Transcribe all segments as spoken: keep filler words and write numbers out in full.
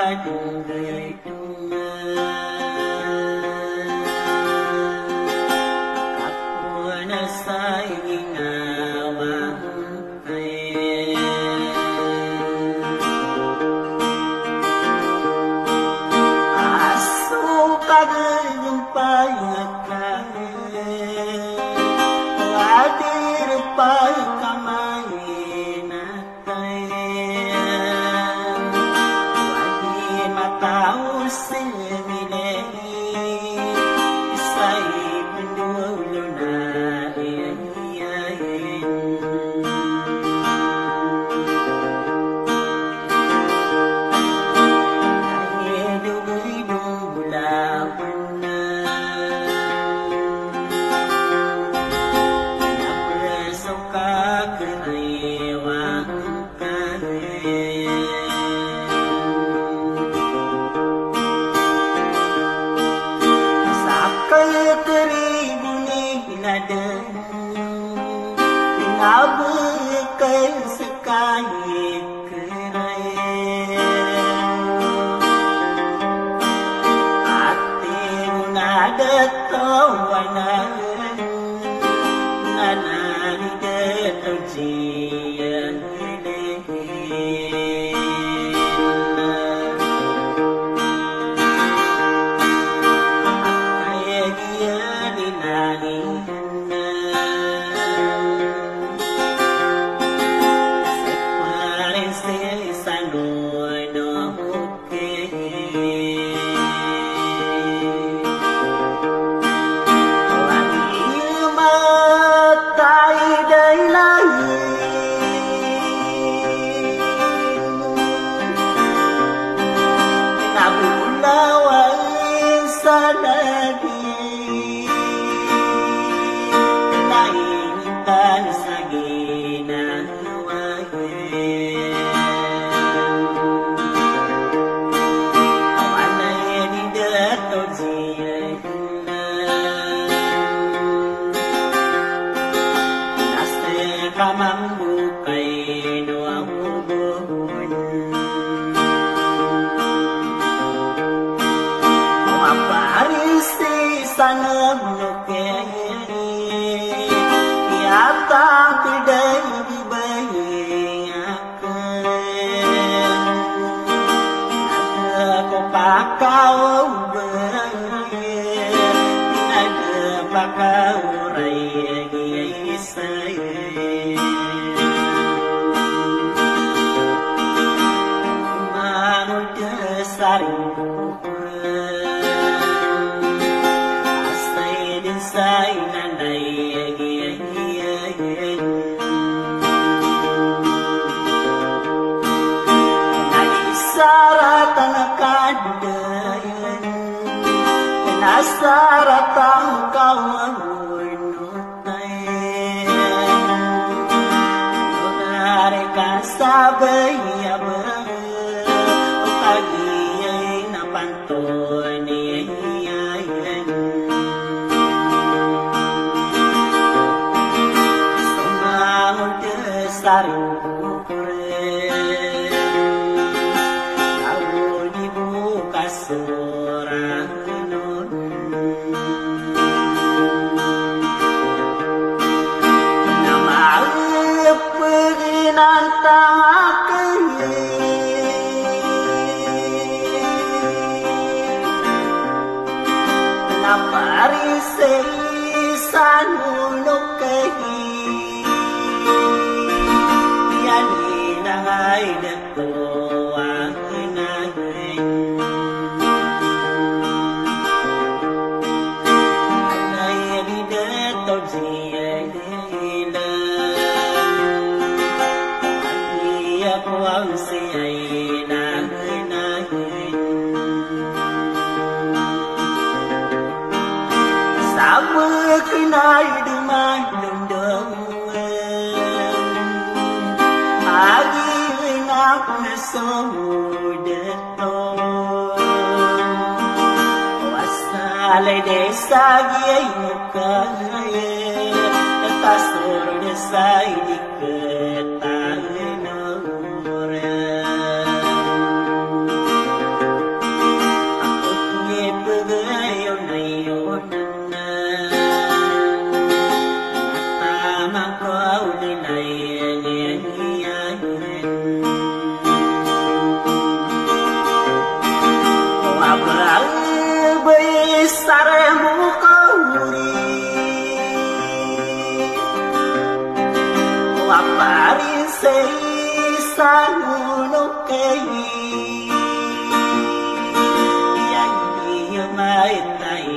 Ako na sa ginawang kay. Aso ka dn pagkay. Adir pagkamay na Sakay karibo ni naden, nabekay sekay keray. Ati mo na dato wanan, nanani dato jiya. Isa mono kay iya, iya maitay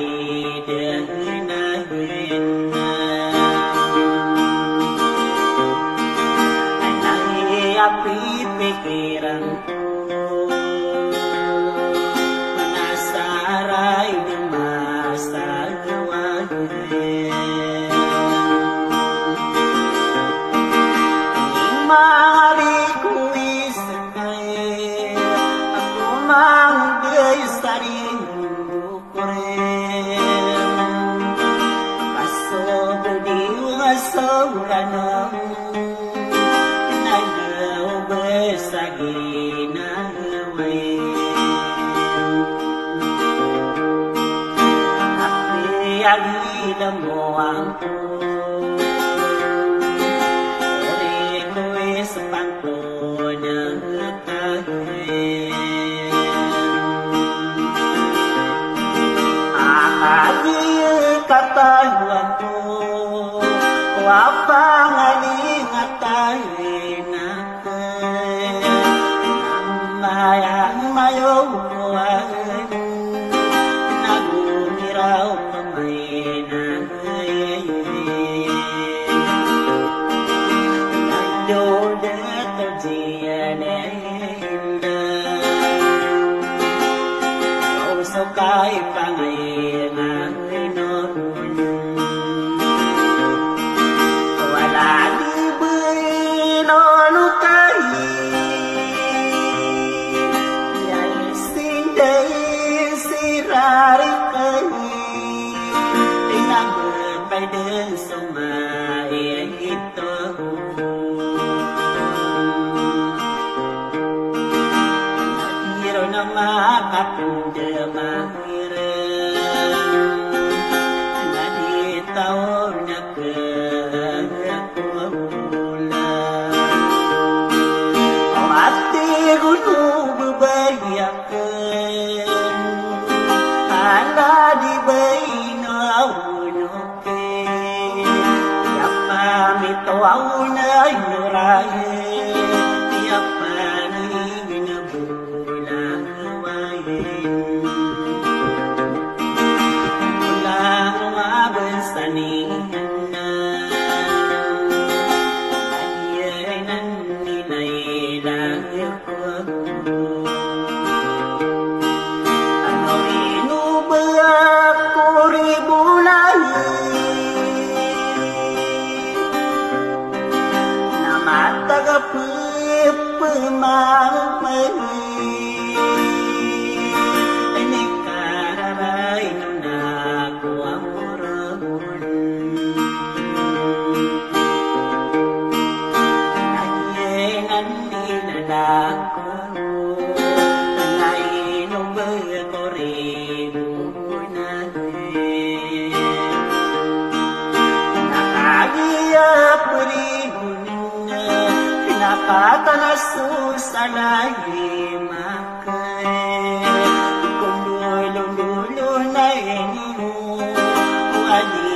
dn a gina. Anay a pipikiran ko, na saray dn masagawa. Mari ko isa kay ako mang di saring ko rin. Kaso ko di masoran o nagaw ba sa ginawa. Apiya di lamoang ko, ori ko ispan ko na kagwe. Akadi kataluan ko, wa pangalingatay na Mayang mayo ko a nagomiraw pamaina. Nagdodet o diyan enda. Oso kay pangaina. Wala di bino no kay, ya isindai sirari kay, tinabay den sumai ito. Iro na makapundama. Na di taw na kaya ko a bola. O ati gono babay aken, ana di bay na ono ke. Iya pamito a onay noraye, iya panigin a bolawayen. Ola ko mabasa niyan na, agiya inan ni Laila ko. Ano ino ba ko ribonan na matag a pepemamay. Ini karabay na ko a morabon. Agiya inan ni Laila ko. Nakagiya pwede ko na, pinapatana so salay makay. Kondolondolo na iniyo, wali